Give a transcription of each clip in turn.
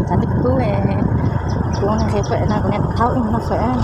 Cov ntawd kuv tub, kuv nqhis fawm no kuv niam thaub wb mus noj fawm.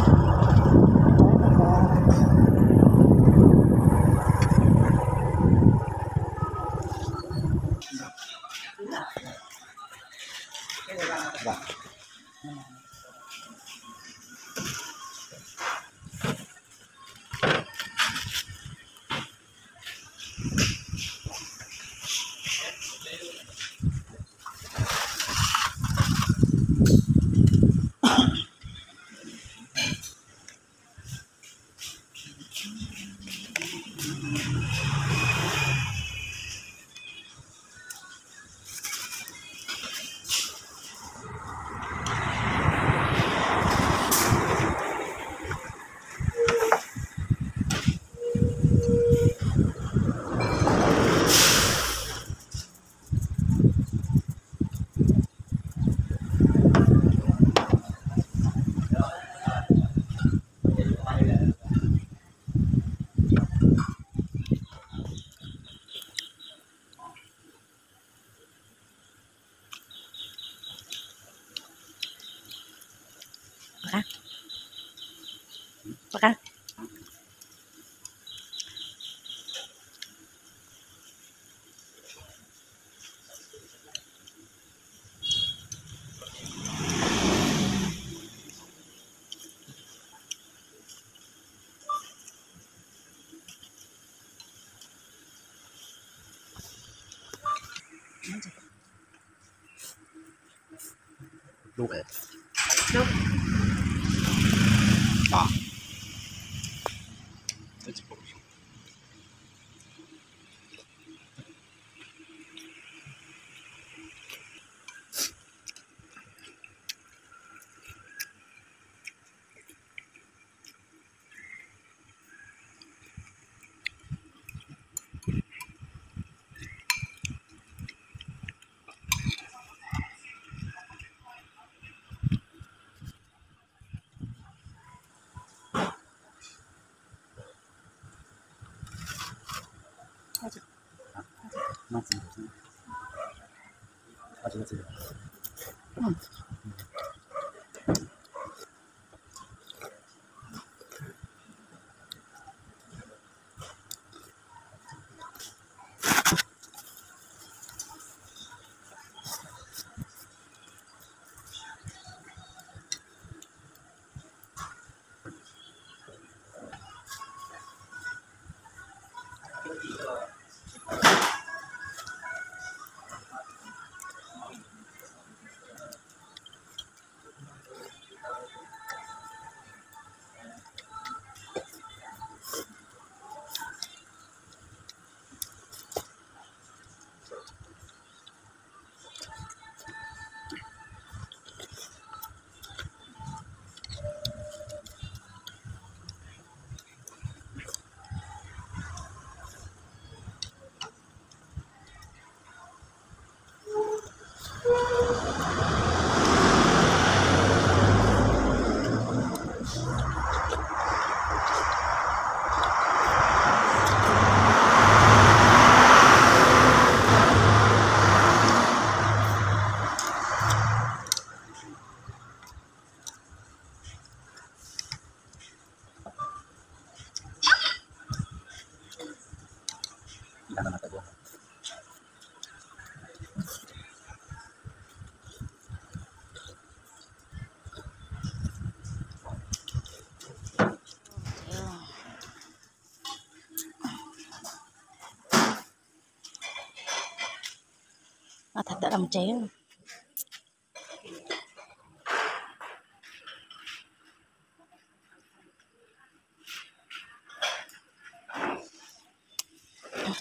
Tham tawm los tsev.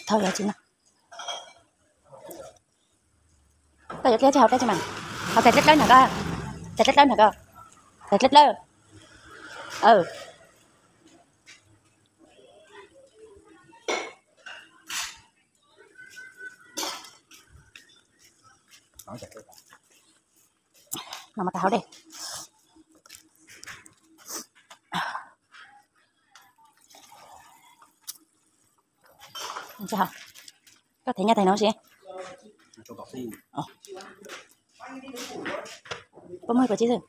Thauj yuav tsis no. Koj yuav dleb tsis hauv dleb tsis mas. Hauv tais dleb dlawb na koj. Tais dleb dlawb na koj. Tais dleb dlawb. No mas tais hauv dej. Koj thev nyaj tais no si. Pab muab kom tsib xwb.